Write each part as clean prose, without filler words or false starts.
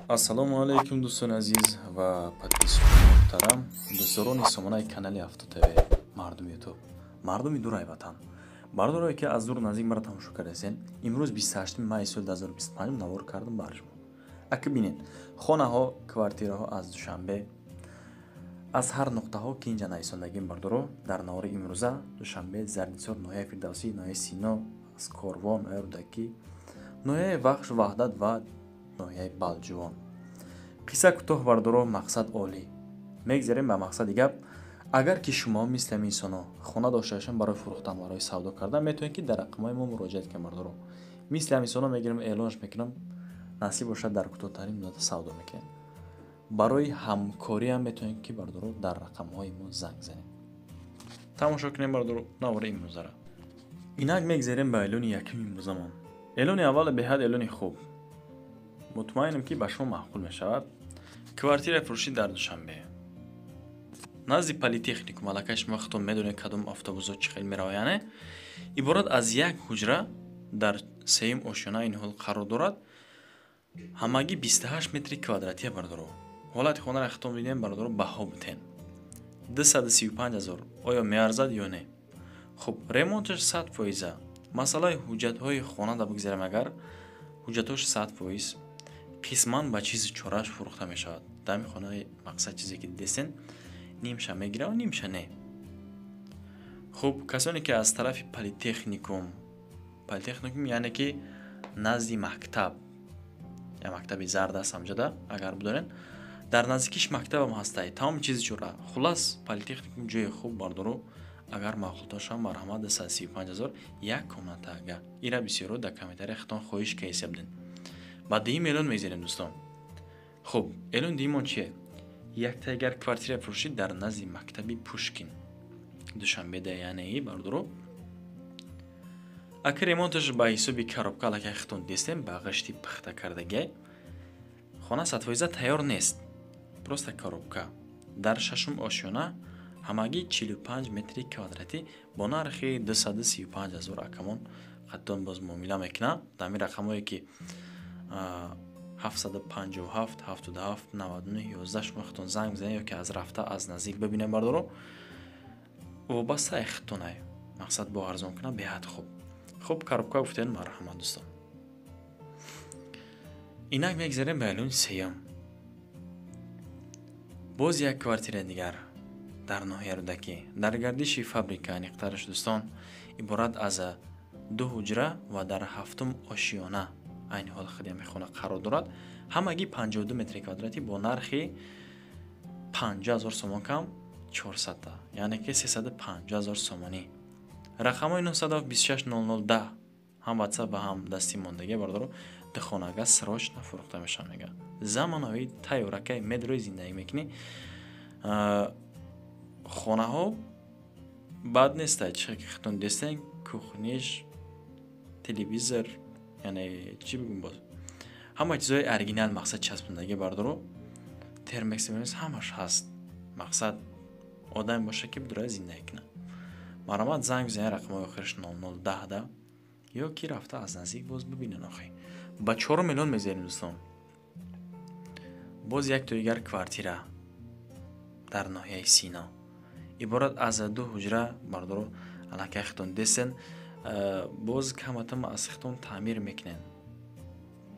Ассалому алайкум, дӯстони азиз ва подписчикони муҳтарам, дӯстдорони сомонаи канали Авто ТВ, мардуми Ютуб, мардуми дурай ватан, бардорое ки аз дур наздик маро тамошо кардасен. Имрӯз 28 майи соли 2025 навор кардам бар шумо. Ака, бинед, хонаҳо, квартираҳо аз Душанбе, аз ҳар нуқтаҳо ки инҷа нависондагим, бардоро. Дар навори имрӯза Душанбе, Зарнисор, ноҳияи Фирдавсӣ, ноҳияи Сино, аз Корвон, ноҳияи Рӯдакӣ, ноҳияи Вахш, Ваҳдат ва ноҳияи Балҷувон. Қисса кӯтоҳ, бардоро, мақсад олӣ. Мегзарем ба мақсади гап. Агар ки шумо мисли ҳамин инсонҳо хона дошта бошанд барои фурӯхтан, барои савдо кардан, метавонед ки дар рақамҳои мо муроҷиат кунед, бардоро. Мисли ҳамин инсонҳо мегирам, эълонш мекунам, насиб бошад, дар кӯтоҳтарин муддат савдо мекунем. Барои ҳамкориам метавонед ки, бардоро, дар рақамҳои мо занг занед. Тамошо кунем, бардоро, навори имрӯзара. Инак мегзарем ба эълони якуми имрӯзамон. Эълони аввал беҳад эълони хуб, мутмаинам ки ба шумо маъқул мешавад. Квартира фурӯшӣ дар Душанбе, назди политехникум. Аллакай шумо худтон медонед, кадом автобусҳо чӣ хел мераваяне. Иборат аз як ҳуҷра дар сеюм ошёна ин ҳол қарор дорад, ҳамагӣ 28 метри квадратия. Бардоро, ҳолати хонаро худтон дидем. Бардоро, баҳо бутен: 235 000. Оё меарзад ё не? Хуб, ремонташ 100%-а. Масъалаи ҳуҷҷатҳои хона да бигзарем агар, ҳуҷҷатҳош 100%, қисман ба чизи чорааш фурӯхта мешавад. Дар ҳамин хонаи мақсад чизе ки дидестен, нимша мегирав, нимша не. Хуб, касоне ки аз тарафи политехникум, политехникум яъне ки назди мактаб, я мактаби зард аст ҳамҷода, агар бидонед, дар наздикиш мактабам ҳастай, тамоми чизи чора. Хуллас, политехникум ҷои хуб, бардоро. Агар маъқултон шавад, марҳамат, 235 000, як комната. Ага, ира бисёро дар комментария худтон хоҳиш кайся буден. Ба дуюм эълон мегзарем, дӯстон. Хуб, эълони дуюмон чие? Яктагар квартира фурӯшӣ дар назди мактаби Пушкин Душанбеда, яъне, бардоро, ака, ремонташ ба ҳисоби коробка. Аллакай худтон дистем, ба ғишти пухта кардагиай. Хона 100% тайёр нест, просто коробка. Дар шашум ошёна, ҳамагӣ 45 метри квадратӣ, бо нархи 235 000. Акамон хаттон боз муомила мекунад. Дар ҳамин рақамҳое ки 757 77 99 11, шумо худтон занг бизанед ё ки аз рафта аз наздик бибинед, бардоро. Вобастаи худтонай, мақсад бо арзон кунад, беҳад хуб. Хуб, коробка гуфтем, марҳамат, дӯстон. Инак мегзарем ба эълони сеюм. Боз як квартираи дигар дар ноҳияи Рӯдакӣ, дар гардиши фабрика, аниқтараш, дӯстон, иборат аз ду ҳуҷра ва дар ҳафтум ошиёна айни ҳол худи ҳамин хона қарор дорад. Ҳамагӣ 52 метри квадратӣ, бо нархи 50 000 сомон кам 400-та, яъне ки 350 000 сомонӣ. Рақамҳои 926 00 10, ҳам WhatsApp ва ҳам дастӣ мондагӣ, бардоро. Духонага срочно фурӯхта мешавад, мега. Замонавӣ, тайёракай, медрои зиндагӣ мекунӣ. Хонаҳо бад нестай, чӣ ки худтон дестен, кухниш, телевизор, яъне чӣ бигӯм, боз ҳама чизҳои оригинал, мақсад часпондагӣ, бардоро. Термекс ҳамаш ҳаст. Мақсад одаме боша ки бидурад зиндагӣ кунад, марҳамат, занг бизанед рақамҳои охираш 00 10 да ё ки рафта аз наздик боз бибинен. Охи, ба чорум эълон мезанем, дӯстон. Боз якто дигар квартира дар ноҳияи Сино, иборат аз ду ҳуҷра. Бардоро, аллакай худтон дестен, боз каматам аз худтон таъмир мекунен,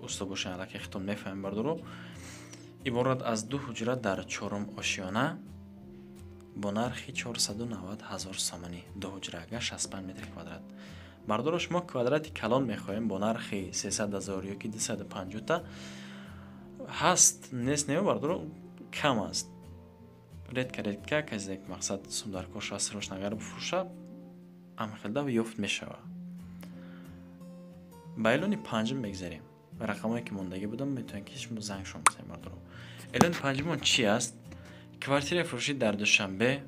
усто бошен, аллакай худтон мефаҳмем, бардоро. Иборат аз ду ҳуҷра дар чорум ошёна, бо нархи 490 ҳазор сомонӣ, ду ҳуҷрага, 65 метри квадрат. Бардоро, шумо квадрати калон мехоҳем бо нархи 300 ҳазор ё ки 250-та ҳаст, нест не, бардоро, кам аст, редко, редко касе мақсад сумдаркош аст, срочно агар бифурӯша, амхелда ёфт мешавад. Ба эълони панҷум мегзарем. Рақамҳое ки мондагӣ будам, метавонед ки шумо зангшон бизанед, бардоро. Эълони панҷумон чи аст? Квартираи фурӯшӣ дар Душанбе,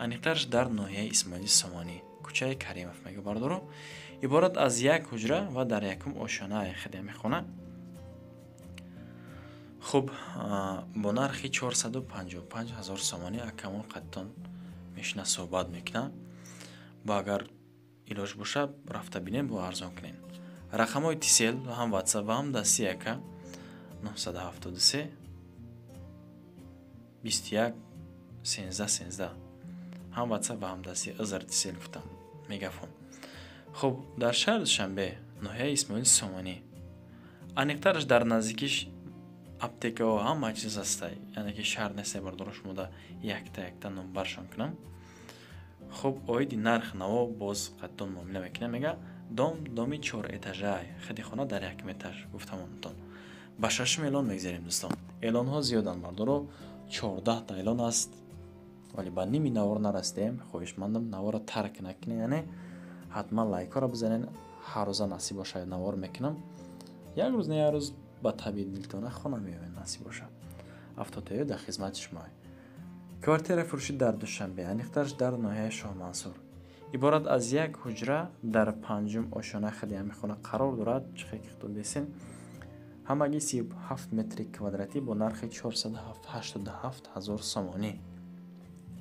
аниқтараш дар ноҳияи Исмоили Сомонӣ, кӯчаи Каримов, мега, бардоро. Иборат аз як ҳуҷра ва дар якум ошёна худи ҳамин хона. Хуб, бо нархи 455 ҳазор сомонӣ. Акамон қадтон мешина, суҳбат мекунад. Бо агар илоҷ боша, рафта бинем, бо арзон кунем. Рақамҳои Тисел, ҳам WhatsApp ва ҳам дастӣ, ака. 973 21 13 13. Ҳам WhatsApp ва ҳам дасти узр тисел гуфтам. Мегафон. Хуб, дар шаҳри Душанбе, ноҳияи Исмоили Сомонӣ. Аниқтараш дар наздикиш аптекаҳо ҳама чиз ҳастай. Яъне ки шаҳр нестай бардоро шумода якта якта номбаршон кунам. Хуб, оиди нарх наво боз қаттон муомила мекунам. Мега дом доми 4 этажай. Худи хона дар якум этаж гуфтамонтон. Ба шашум эълон мегзарем дӯстон. Эълонҳо зиёданд бардоро, 14 та эълон аст. Вале ба ними навор нарасидем. Хоҳишмандам наворро тарк накунед, яъне ҳатман лайкҳоро бизанед. Ҳар рӯза насиб бошад навор мекунам. Як рӯз не як рӯз ба табии дилтона хона меояд насиб бошад. Автотв дар хизмати шумо. Квартира фурӯшӣ дар Душанбе, аниқтараш дар ноҳияи Шоҳмансур. Иборат аз як ҳуҷра дар панҷум ошёна худи ҳамин хона қарор дорад. Чихе ки худтон десен. Ҳамагӣ 37 метри квадратӣ бо нархи 487 ҳазор сомонӣ.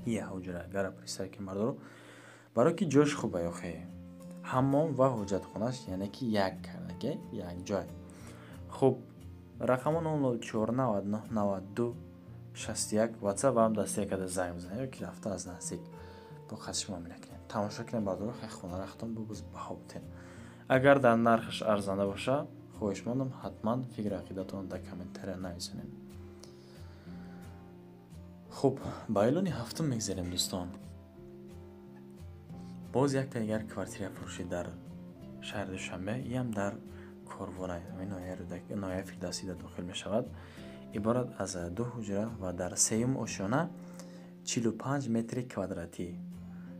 Як ҳуҷра гара представь ки мардоро, барои ки ҷош хуба охе. Ҳаммом ва ҳуҷҷатхонаш яъне ки як кардаги як ҷой. Хуб, рақамо 004 99 92 61 WhatsApp ва ҳам дастия карда занг бизанед ё ки рафта аз наздик бо қасди муомила кунед. Тамошо кунед бардоро, хай хона рахтон бубуз баҳо бутен. Агар дар нархаш арзанда боша, хоҳишмандам ҳатман фикр ақидатонро дар комментария нависонед. Хуб, ба эълони ҳафтум мегзарем дӯстон. Боз якта дигар квартира фурӯшӣ дар шаҳри Душанбе, иам дар Корвонай, ҳамин ноҳияи Фирдавсӣ дар дохил мешавад. Иборат аз 2 ҳуҷра ва дар сеюм ошёна 45 метри квадратӣ.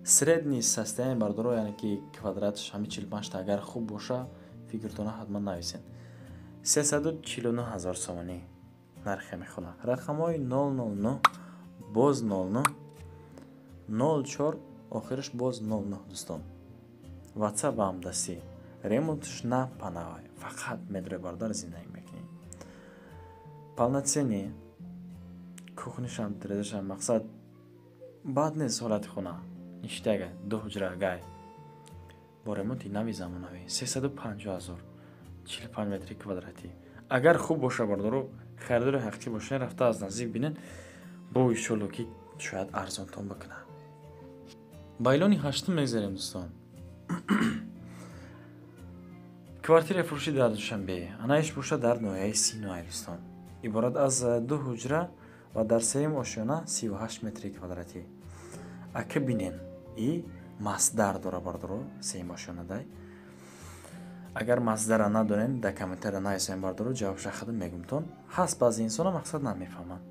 Средний состояние бардоро, яъне ки квадратш ҳамин 45 та агар хуб боша, фикртона ҳатман нависед. 349 ҳазор сомонӣ нархи ҳамин хона. Рақамҳои 009 боз 09 04 охираш боз 09 дӯстон. WhatsApp ва ҳам дастӣ. Ремонтш на панавай, фақат медрои бародар зиндагӣ мекунӣ. Полноценный кухнишам, терезашам мақсад бад нест ҳолати хона. Ништяга, 2 ҳуҷра гай. Бо ремонти нави замонавӣ 350 ҳазор, 45 метри квадратӣ. Агар хуб боша бардоро, харидори ҳақиқӣ боша, рафта аз наздик бинед, бо иншолло ки шояд арзонтон бикунад. Ба эълони ҳаштум мегзарем дӯстон. Квартира фурӯшӣ дар Душанбе, анаиш боша дар ноҳияи Синои дӯстон. Иборат аз 2 ҳуҷра ва дар сеюм ошёна 38 метри квадратӣ. Ака бинен, и масдар дора бардоро, сеюм ошёнадай. Агар масдара надонен, дар комментария нависен бардоро, ҷавобша худам мегумтон. Ҳаст баъзе инсона мақсад намефаҳманд.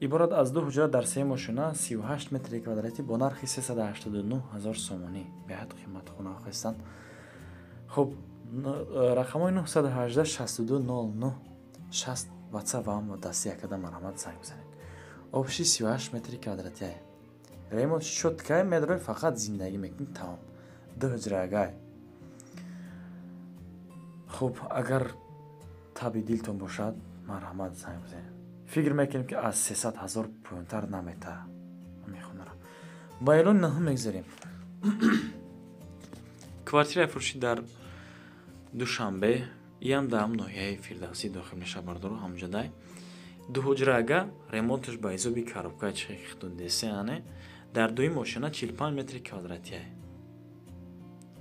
Иборат аз 2 ҳуҷра дар сеюм ошёна 38 метри квадратӣ бо нархи 389 ҳазор сомонӣ. Беҳад қимат хона хостанд. Хуб, рақамҳои 918 62 09 60 WhatsApp ва ҳам дасти якада марҳамат занг бизанед. Обши 38 метри квадратӣ. Ремонт чёткай медрои фақат зиндагӣ мекунӣ тамом. 2 ҳуҷра гай. Хуб, агар таби дилтон бошад, марҳамат занг бизанед. Фикр мекунем ки аз 300 ҳазор поёнтар намета ҳамин хонара. Ба эълони наҳум мегзарем. Квартираи фурӯшӣ дар Душанбе, иам дар ҳам ноҳияи Фирдавсӣ дохил мешавад бардоро, ҳамҷадай. 2 ҳуҷра ага, ремонташ ба ҳисоби коробка чихе яъне дар дуюм ошёна 45 метри квадратия.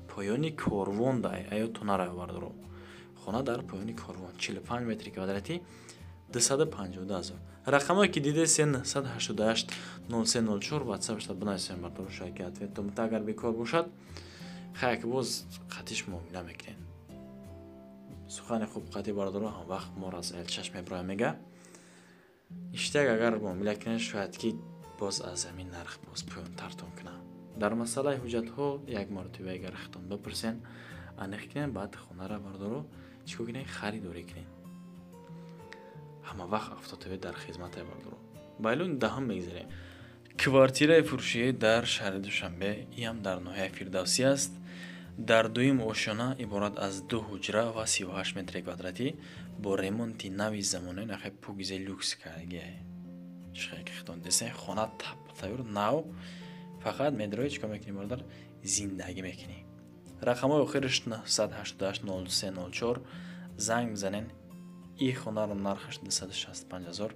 Поёни корвон дай, аё тонара бардоро. Хона дар поёни корвон 45 метри квадратӣ 252 ҳазор. Рақамҳое ки дидед 988 0304 WhatsApp-шта бинависем бардоро, шояд ки ответ тон агар бекор бошад, хайр ки боз қатиш муомила мекунед. Сухани хуб қатӣ бардоро ҳам вақт моро аз элчаш меброя мега. Иштяк агар муомила кунед, шояд ки боз аз ҳамин нарх боз поёнтартон кунад. Дар масъалаи ҳуҷҷатҳо як маротиба агар худтон бипурсен, аниқ кунед, баъд хонара бардоро чӣ кор кунед, харидорӣ кунед. Ҳама вақт Автотв дар хизмате бардоро. Ба эълони даҳум мегзарем. Квартираи фурӯшӣ дар шаҳри Душанбе, иам дар ноҳияи Фирдавсӣ аст. Дар дуюм ошёна иборат аз 2 ҳуҷра ва 38 метри квадратӣ бо ремонти нави замонаи нахе пугизе люкс кардагиай. Чихе ки худтон десен, хона тап тайёр нав, фақат медрои чикор мекунӣ бародар, зиндагӣ мекунӣ. Рақамҳои охираш 988 03 04 занг бизанен. И хонаро нархаш 265 ҳазор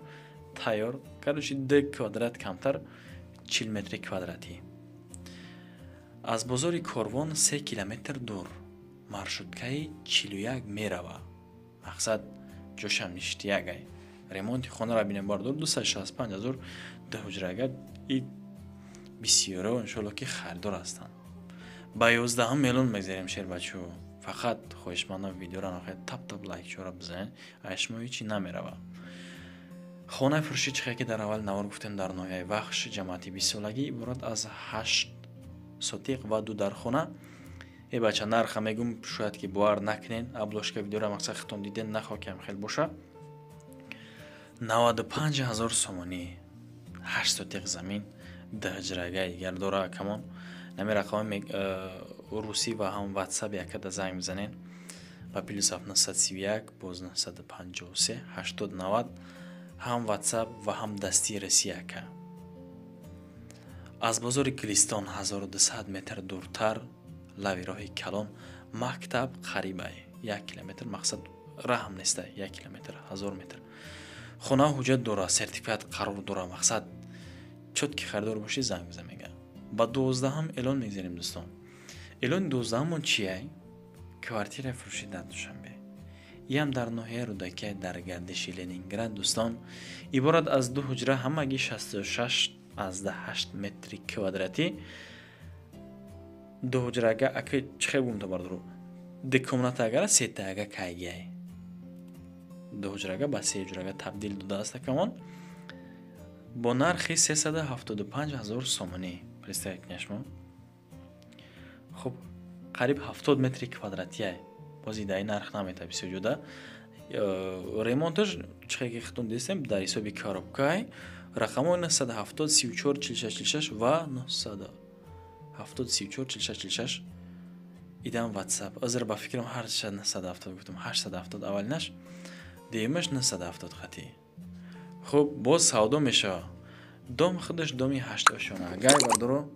тайёр. Короче, 2 квадрат камтар, 40 метри квадратӣ. Аз бозори Корвон 3 километр дур. Маршруткаи 41 мерава. Мақсад ҷошам ништиягай. Ремонти хонаро бинем бардор 265 ҳазор ду ҳуҷрага и бисёро иншоалло ки харидор ҳастанд. Ба 11 миллион мегзарем шербачо. Фақат хоҳишмандам видеоро нохоҳед тап-тап лайкчора бизанед, ай шумо ҳечи намерава. Хонаи фурӯшӣ чихе ки дар аввали навор гуфтем дар ноҳияи Вахш ҷамоати 20-солагӣ иборат аз 8 сотиқ ва 2 дархона. Э бача нарха мегум шояд ки бовар накунед, обложка видеоро мақсад хитон диден нахоҳ кам хел боша. 95 ҳазор сомонӣ, 8 сотиқ замин, 2 ҳуҷрагаи дигар дора камон. Нами рақами русӣ ва ҳам WhatsApp якада занг бизанед ба плюс 931 боз 953 80 90 ҳам WhatsApp ва ҳам дастии Россия ака. Аз бозори Гулистон 1200 метр дуртар лави роҳи калон мактаб қарибай 1 километр, мақсад раҳм нестай 1 километр 1000 метр. Хона ҳуҷҷат дора, сертификат қарор дора, мақсад чот ки харидор бошӣ занг бизан мега. Ба 12-ҳам эълон мегзарем дӯстон. Эълони 12-ҳамон чияй? Квартираи фурӯшӣ дар Душанбе. Иам дар ноҳияи Рӯдакия дар гардиши Ленинград дӯстон иборат аз 2 ҳуҷра ҳамагӣ 66,8 метри квадратӣ. 2 ҳуҷрага ака чихе гум то бардору? 2 комната агара 3 тага кайгиай. 2 ҳуҷрага ба 3 ҳуҷрага табдил додааст акамон бо нархи 375 ҳазор сомонӣ. Представить кунед шумо. Хуб, қариб 70 метри квадратиай. Боз идаи нарх намета бисёр ҷуда. Ремонташ чихе ки хитон дистем дар ҳисоби коробкай рақамҳои 970 34 46 46 ва 970 34 46 46 идам WhatsApp. Озир ба фикрам ҳар 970 гуфтам, 870 аввалинаш, дуюмаш 970 хати. Хуб, боз савдо мешава. Дом худаш доми 8 ошёна. Гай бардоро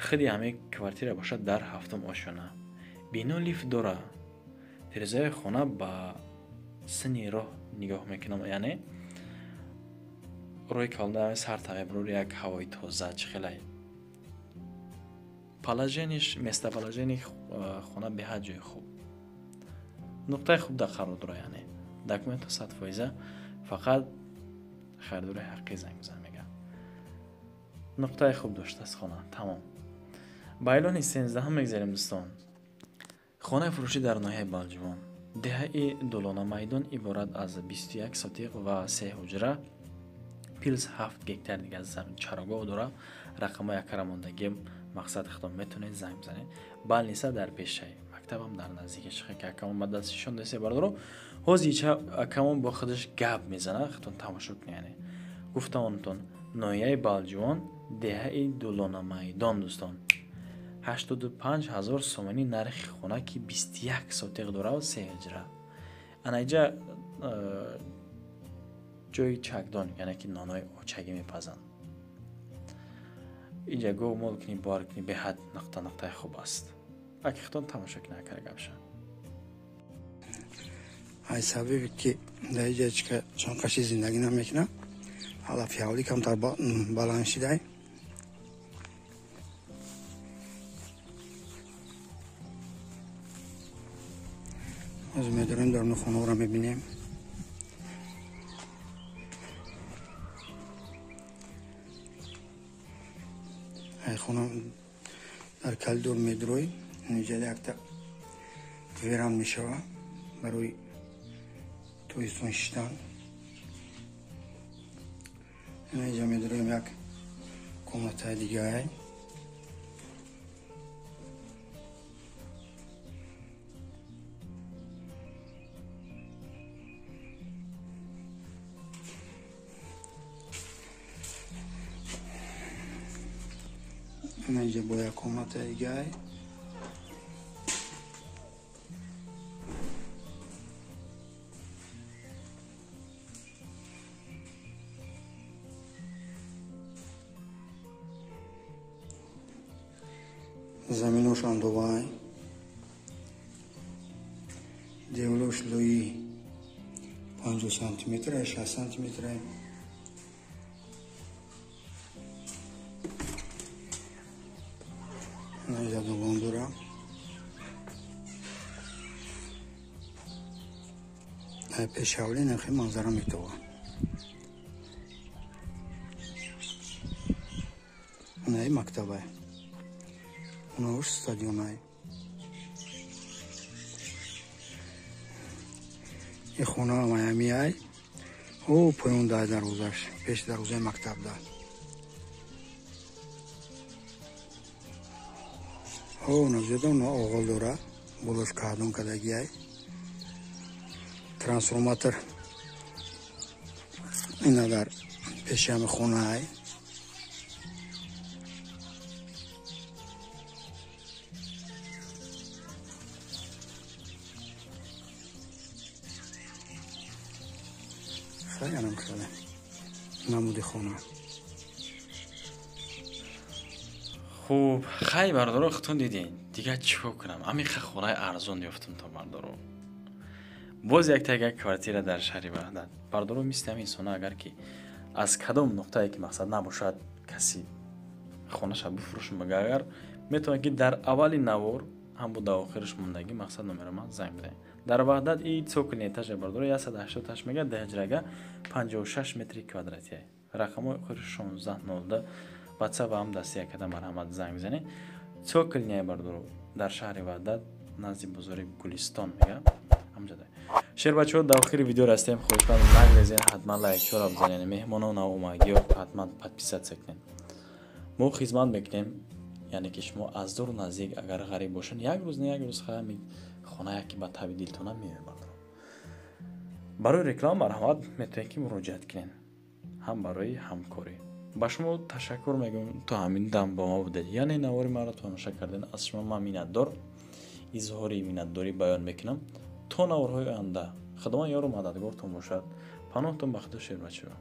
худи ҳамин квартира бошад дар 7-ум ошёна. Бино лифт дора. Тирезаи хона ба сини роҳ нигоҳ мекунам, яъне роҳи калонда сар тағйир як ҳавои тоза чӣ хелай. Положениеш, местоположение хона беҳад ҷои хуб. Нуқтаи хуб дар қарор дора, яъне документҳо 100%, фақат харидори ҳақиқӣ занг бизан мега. Нуқтаи хуб доштааст хона, тамом. Ба эълони 13-ҳам мегзарем дӯстон. Хонаи фурӯшӣ дар ноҳияи Балҷувон. Деҳаи Дулона майдон иборат аз 21 сотиқ ва 3 ҳуҷра, плюс 7 гектар дигар замин чарогоҳ дора. Рақамҳои акара мондагӣ, мақсад хитон метавонед занг бизанед. Балниса дар пешай, мактабам дар наздики чихе ки акамон ба дастишон десе бардоро. Ҳозир ча акамон бо худаш гап мезанад, хитон тамошо кунед яъне. Гуфтам онтон ноҳияи Балҷувон, деҳаи Дулона майдон дӯстон. 85 ҳазор сомонӣ нархи хона ки 21 сотиқ дора ва 3 ҳуҷра. Ана инҷа ҷои чакдон, яъне ки нонои очагӣ мепазанд. Инҷа гов мол кунӣ, бовар кунӣ беҳад нуқта нуқтаи хуб аст. Аки хитон тамошо кунед акара гапша. Ай сабаби ки дар инҷа чанд қаши зиндагӣ намекунам, ҳалафи ҳавлӣ камтар баланд шидай. Ҳозир медорем даруни хонаро мебинем. Ай хона дар коридор медурой, инҷа якта веран мешава барои тобистон шиштан. Инҷа медуроем як комнатаи дигаре. Инҷа бо як комнатаи дигаре. Заминош андовай, девлош лӯи 50 сантиметр, 60 сантиметр. Инҷа дугон дорам. Пешавли нахи манзара метова. Унаи мактабай. Унауш стадионай. И хона Майами ай. О, поён дай дарвозаш, пеши дарвозаи мактаб да. О, назида уна оғол дора, болош кардон кадаги ай. Трансформатор ина дар пеши ҳами хона ай. Хеле хеле намуди хона. Хуб, хай бардоро худтон дидин. Дигар чӣ кор кунам? Ҳамин хонаи арзон ёфтам то бардоро. Боз як тага квартира дар шаҳри Ваҳдат. Бардоро мисли ҳамин инсона агар ки аз кадом нуқтае ки мақсад набошад, каси хонаша бифурӯшам бага, агар метавонад ки дар аввали навор ҳам бо дар охираш мондагӣ мақсад номеро ман занг бизанед. Дар Ваҳдат и цокольный этажа бардоро 188 мега даҳаҷрага 56 метри квадратия. Рақамҳои охири 1602 WhatsApp ҳам дасти якада марҳамат занг бизанед. Цокольный бардоро дар шаҳри Ваҳдат назди бозори Гулистон мега. Ҳамҷода. Шербачаҳо, дар охири видео растем. Хоҳишманд нагрезен, ҳатман лайкчоро бизанед. Меҳмоно навомагиё ҳатман подписаться кунед. Мо хизмат мекунем, яъне ки шумо аз дуру наздик агар ғариб бошед, як рӯз не як рӯз ҳами хона яке ба таби дилтона меояд бардоро. Барои реклама марҳамат метавонед ки муроҷиат кунед, ҳам барои ҳамкорӣ. Ба шумо ташаккур мегӯям, то ҳамин дам бо мо будед. Яъне навори маро тамоша карден, аз шумо ман миннатдор, изҳори миннатдорӣ баён мекунам. То наворҳои оянда Худованд ёру мададгортон бошад. Паноҳтон ба Худо, шербачаҳо.